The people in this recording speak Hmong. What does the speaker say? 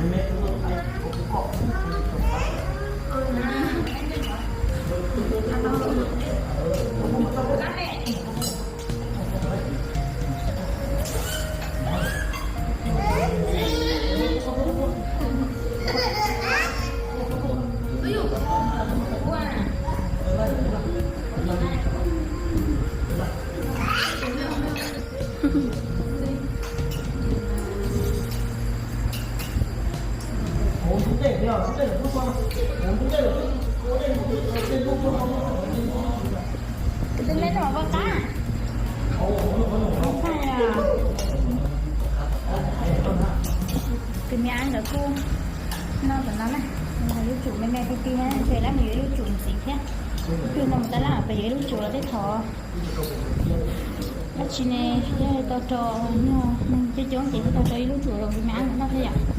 Tus me no mas vaj qab. Tus me ab ntawd kuj noj tom no na, lub tsum me me ti ti na, ntshe lawv mus yuav lub tsum ntxiv thiab. Twb no mus tab laj pem yuav lub tsum los tej thaum dab tsi ne, yog tau rau nyuag neeg coob coob ces thiaj tau rau ib lub tsum rau tus me ab ntawd noj thiab yom.